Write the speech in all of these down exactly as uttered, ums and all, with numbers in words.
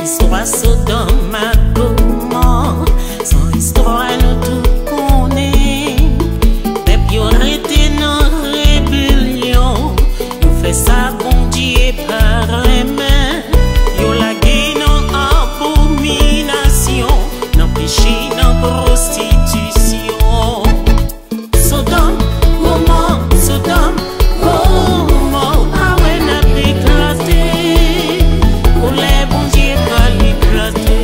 Istwa Sodòm ak Gomò, se yon istwa nou tout konnen. Pèp yo rete nan rebelyon, yo fè sa Bondye pa renmen. Yo lage nan abominasyon, nan peche, nan pwostitisyon. Sodòm, Gomò, Sodòm, Gomò, ou pa wè l ap eklate. Kolè Bondye pral eklate.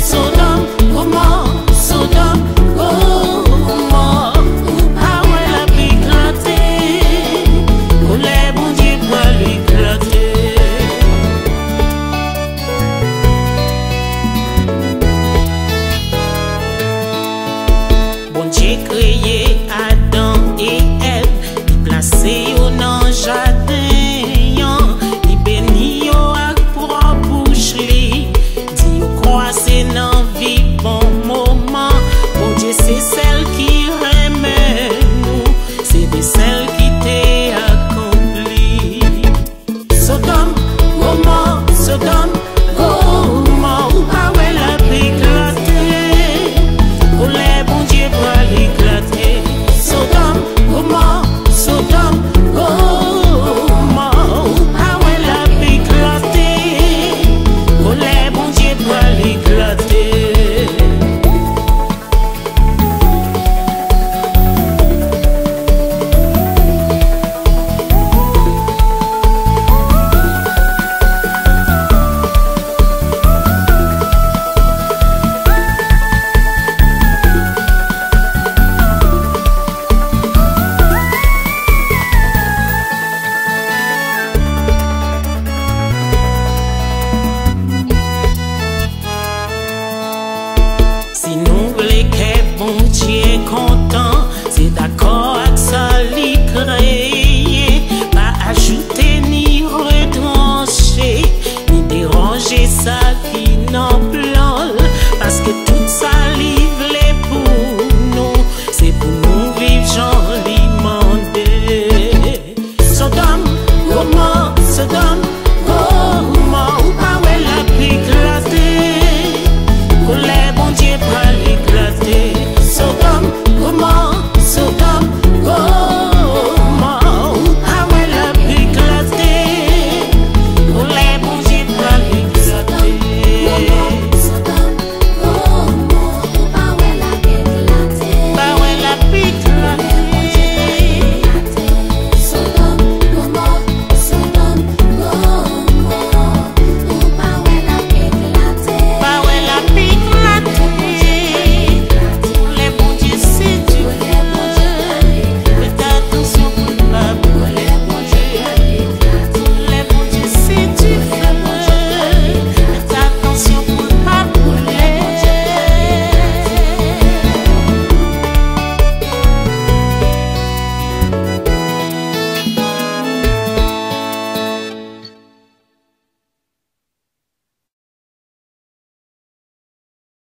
Sodòm, Gomò, Sodòm, Gomò, ou pa wè l ap eklate. Kolè Bondye pral eklate. Bondye kreye Adan e Èv, li plase yo nan jaden an, li beni yo ak pwòp bouch li, di yo kwase nan vi bon moman. Bondye se sèl ki renmen nou, se desè l ki te akonpli. Sodòm, Gomò, Sodòm, Gomò, ou pa wè l ap eklate. Kolè Bondye pral eklate. Sodòm, Gomò, Sodòm, Gomò, ou pa wè l ap eklate. Kolè Bondye pral eklate. Si nou vle kè Bondye kontan, se dakò ak sa li kreye. Pa ajoute ni retranche, ni deranje sa ki